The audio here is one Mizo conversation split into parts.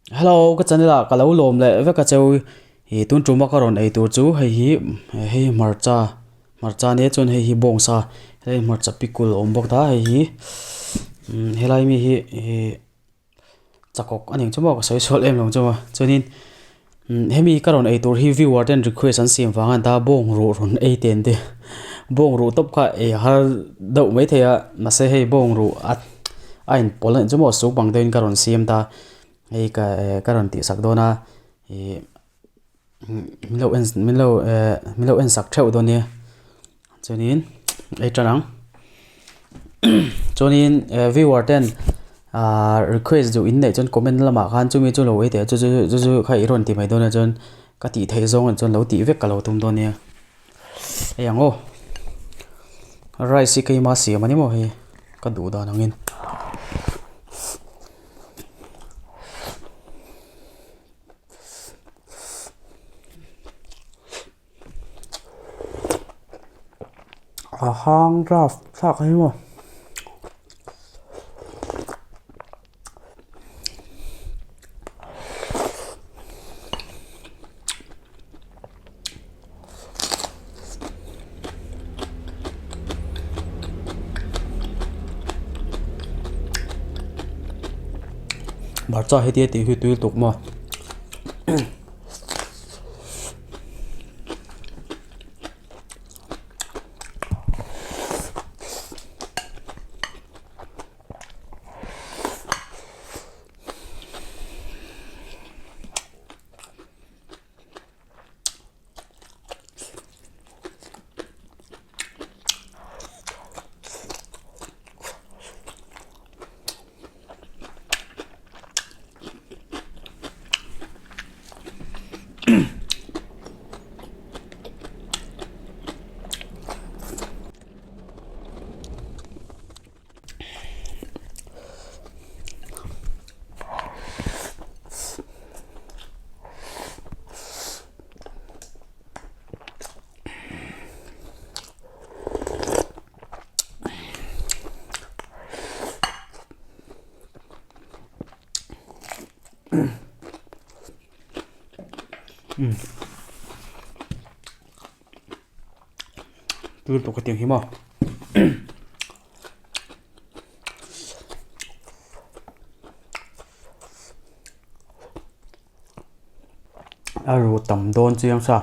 Hello ka channel ah ka lo lawm leh vek a cheu ih tun tuma ka rawn ei tur chu hei hi hei hmarcha hmarcha nia chuan hei hi bawngsa hei hmarcha pikul a awm bawk ta hei hi umm helai mi hi ih chakawk a nih chu maw ka sawi sual em lo chu maw chuanin umm hemi ka rawn ei tur hi viewer ten request an siam vang a ni ta bawng ruh rawn ei te an ti bawng ruh tawp kha ei har deuh maithei a mahse hei bawng ruh a a inpawlh a nih chu maw soup ang deuhin ka rawn siam ta hei ka eh ka rawn tihsak dawn a ih min lo en min lo eh min lo en sak theuh dawn nia chuanin ei tan ang chuanin eh viewer ten ahh request duh in neih chuan comment lamah khan chumi chu lo ei teh chu chu chu chu kha i rawn ti mai dawn a chuan ka tih theih zawng ah chuan lo tih vek ka lo tum dawn nia hei ang aw rice hi keima siam a ni maw hei ka duh dan angin. A hang draft thlak a ni maw. Hmarcha heti a tih hi tui lutuk maw. Tui lutuk ka tiang hi maw. A ru tam dawn chiang sa.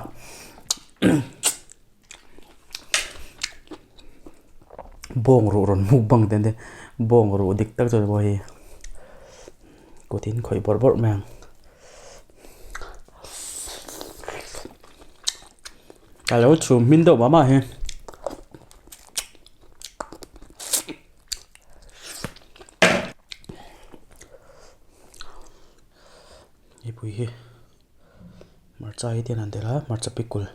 Bawng ruh rawn hmuk bang te an ti bawng ruh dik tak chu pawh hi kut in khawih bawrh bawrh mai ang. A lo chhum hmin deuh mah mah hi. Mipui hi hmarcha hi te an han tel a hmarcha pikul.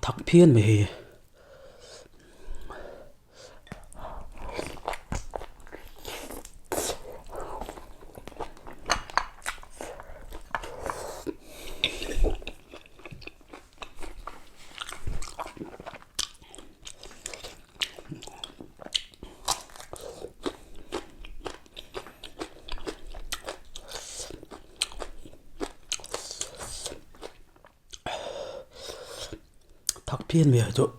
Thak phian mai hei. Thak phian mai ah chuan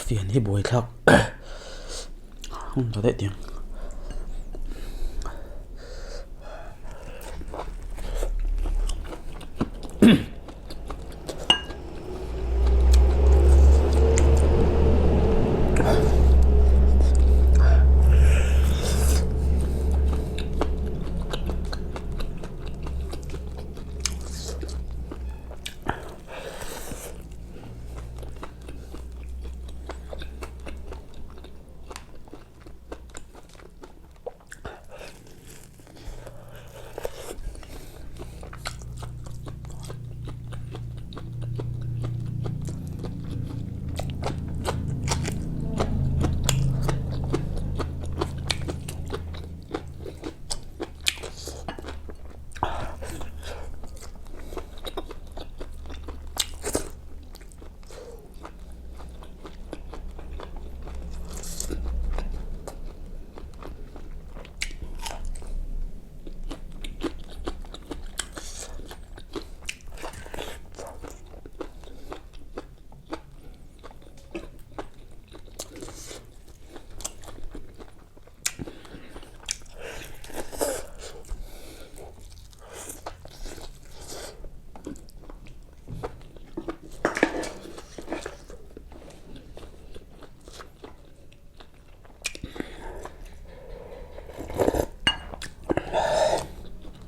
Fian hi buai thlak ta daih tiang.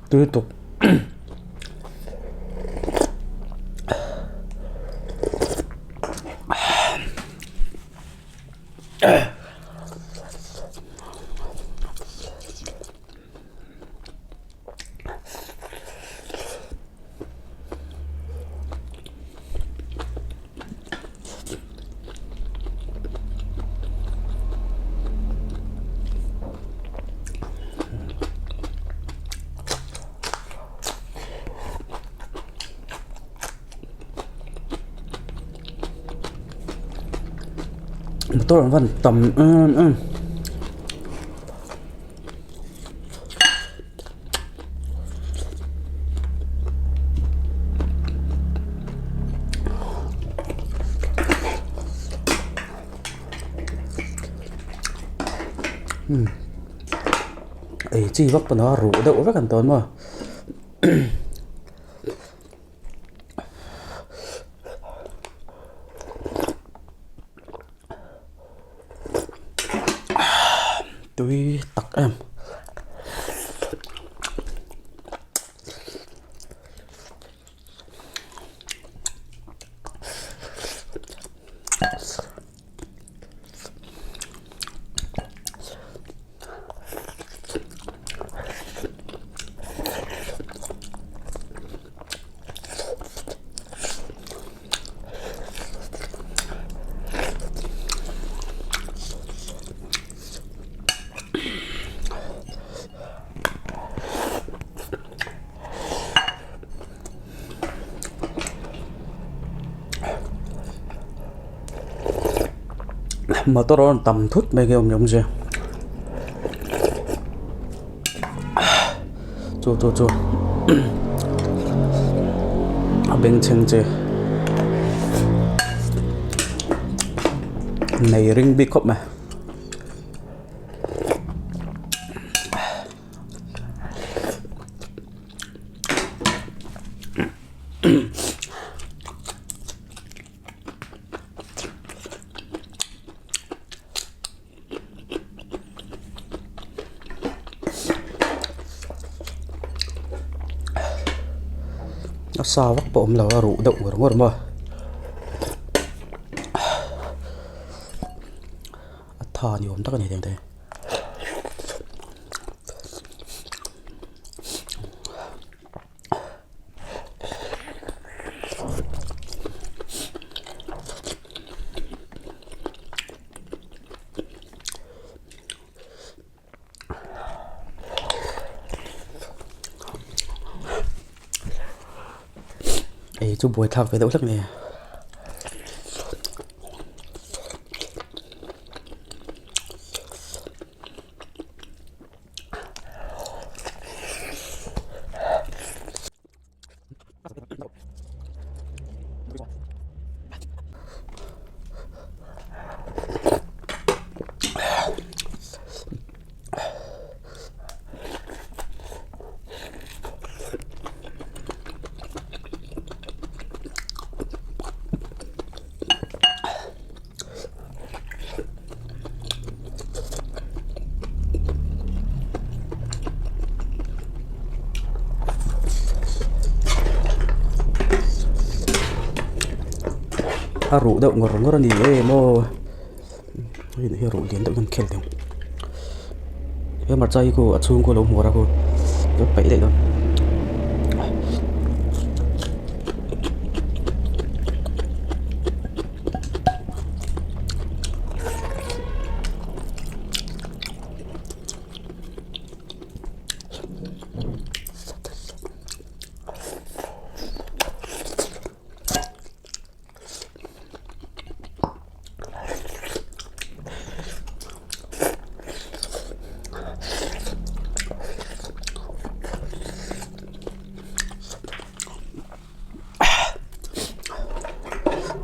Tui tuk. Motor an van tam em em. Ei chi vak pawn a ruh deuh vek an tawn maw. em. Motor a rawn tam thut mai nge awm awmzia chu chu chu a bengchheng che nei ring bik khawp mai. A sa vak pawh a awm lo a ruh deuh ngawr ngawr maw a tha ni awm tak a ni teng te. Ei chu buaithlak ve deuh hlek a ni. A ruh deuh ngawr ngawr a ni em aw hei hi ruh lian deuh hian khel teh ang he hmarcha hi khu a chhung khu a lo hmuar a khu a paih daih dawn.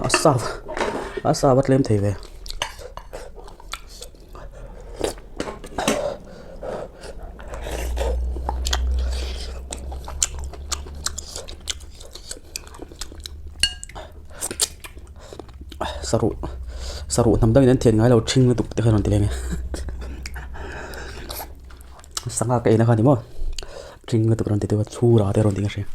A sa a sa va tlem thei ve. Saruh saruh hnam dangin an thian ngai lo ṭhing lutuk te kha rawn ti leng e sangha ka en a kha ni maw ṭhing lutuk rawn ti deuh a chhura te rawn ti ka hria.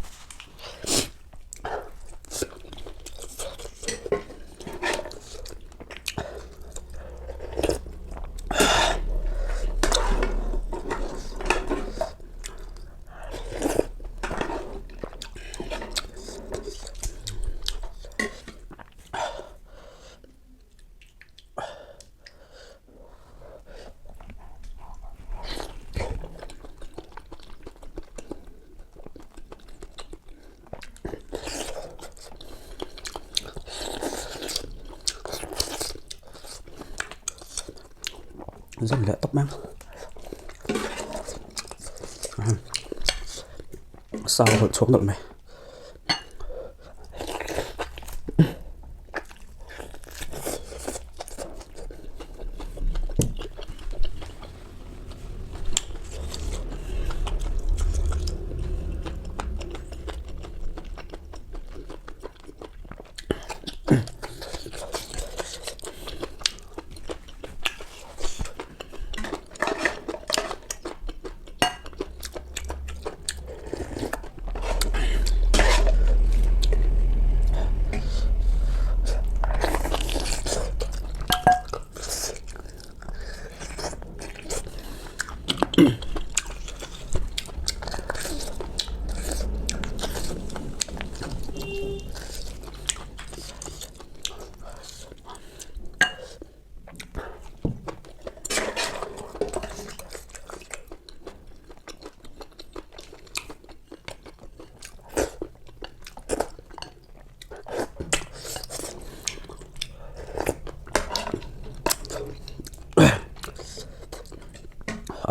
Zawm leh tawp mai ang sa a hawlh chhuak nawlh mai.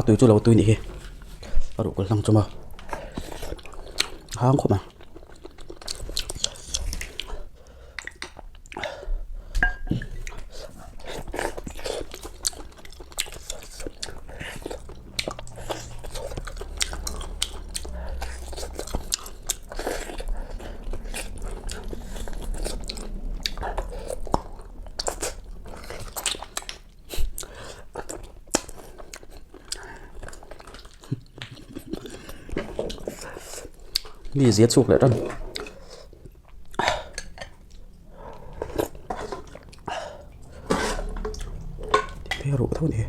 tui chu lo tui nih hi a ruhkawl hlang chuma hang khawp ang. Mi zia chhuak leh tan. Phei ruh tho ni.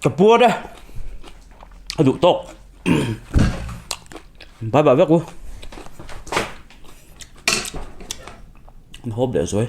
Ka puar e a duh tawk bye bye vek u an hawp leh zuai.